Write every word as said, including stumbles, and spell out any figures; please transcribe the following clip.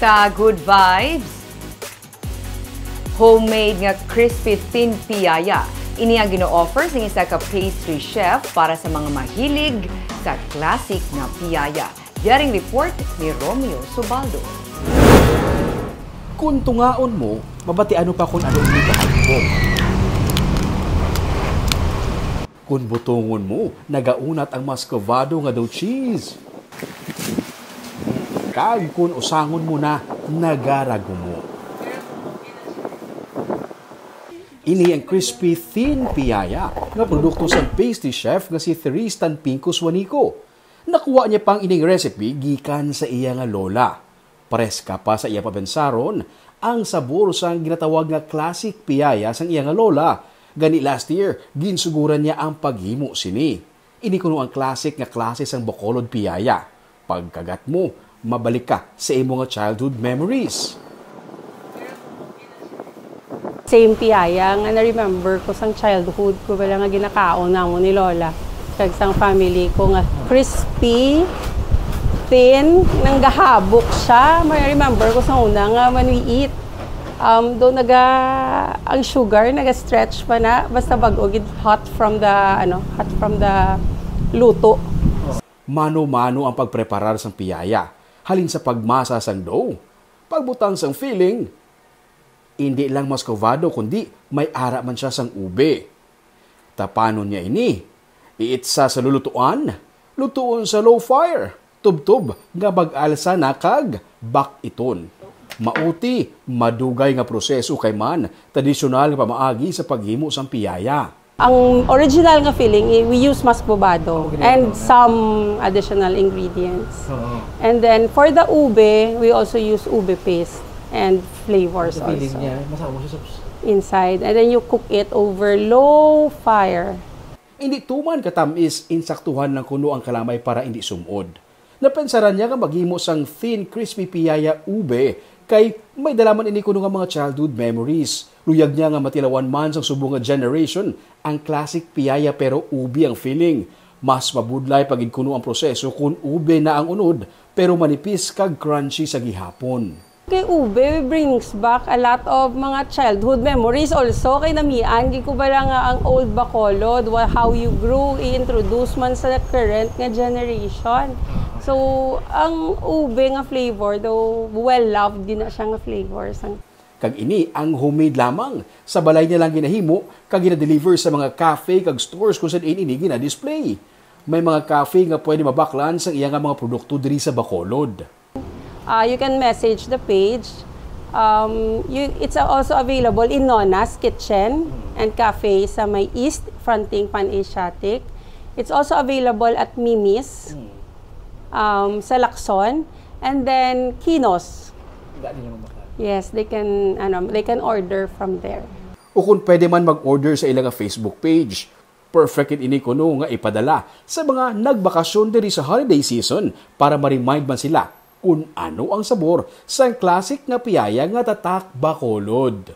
Sa Good Vibes, homemade nga crispy thin piyaya. Ini ang gino-offer sang isa ka pastry chef para sa mga mahilig sa classic nga piyaya. Yaring report ni Romeo Subaldo. Kung tungaon mo, mabatian mo pa kung ano ang gahambog. Kung butongon mo, nagaunat ang muscovado nga dough cheese. Kag kung usangon mo na, nagaragumo. Ini ang crispy thin piyaya nga produkto sang pastry chef nga si Therese Tanpingco Suanico. Nakuha niya pang ining recipe gikan sa iya nga lola. Preska pa sa iya pabensaron ang sabor sang ginatawag nga classic piyaya sang iya nga lola. Gani last year, ginsuguran niya ang paghimo sini. Ini kuno ang classic nga klase sang Bacolod piyaya. Pagkagat mo, mabalik ka sa imo nga childhood memories. Same piyaya nga na-remember ko sang childhood ko, wala nga ginakaon namon ni Lola. Kag sang family ko nga crispy, thin, nanggahabok siya. Ma-remember ko sa una nga when we eat, um, do naga, ang sugar naga-stretch pa na, basta bag-o gid hot from the, ano, hot from the luto. Mano-mano ang pagpreparar sang piyaya, halin sa pagmasa sang dough, pagbutang sang filling, indi lang muscovado kundi may ara man siya sang ube. Tapanon niya ini, iitsa sa lulutuan, lutuon sa low fire, tubtob nga mag-alsa na kag bak-iton. Mauti, madugay nga proseso kay man tradisyonal nga pamaagi sa paghimo sang piyaya. Ang original nga filling, eh, we use muscovado and some additional ingredients. And then for the ube, we also use ube paste and flavors also Feeling niya, masama siya sa inside. And then you cook it over low fire. Hindi tuman katamis, insaktuhan lang kuno ang kalamay para hindi sumod. Napensaran niya nga maghimo sang thin, crispy piyaya ube kay may dala man ini kuno nga mga childhood memories. Luyag niya nga matilawan man sang subong nga generation ang classic piyaya pero ube ang filling. Mas mabudlay pa gid kuno ang proseso kun ube na ang unod pero manipis kag crunchy sa gihapon. Kay ube brings back a lot of mga childhood memories also. Kay namian gid ko bala nga ang old Bacolod, wha- how you grew, i-introduce man sa current nga generation. So, ang ube nga flavor, though well-loved din na siya nga flavor. Sang Kag ini ang homemade lamang. Sa balay niya lang ginahimo kag gina-deliver sa mga cafe kag stores kung saan ini gina-display. May mga cafe nga pwede mabaklan sang iya nga mga produkto diri sa Bacolod. Uh, you can message the page. Um, you, it's also available in Nona's Kitchen and Cafe sa may East, fronting Pan-Asiatic. It's also available at Mimi's, um, sa Lacson, and then Kinos. Hindi nila mabakal. Yes, they can ano, they can order from there. O kung pwede man mag-order sa ilang Facebook page. Perfect gid ini kuno nga ipadala sa mga nagbakasyon diri sa holiday season para ma-remind man sila kung ano ang sabor sang classic nga piyaya nga tatak Bacolod.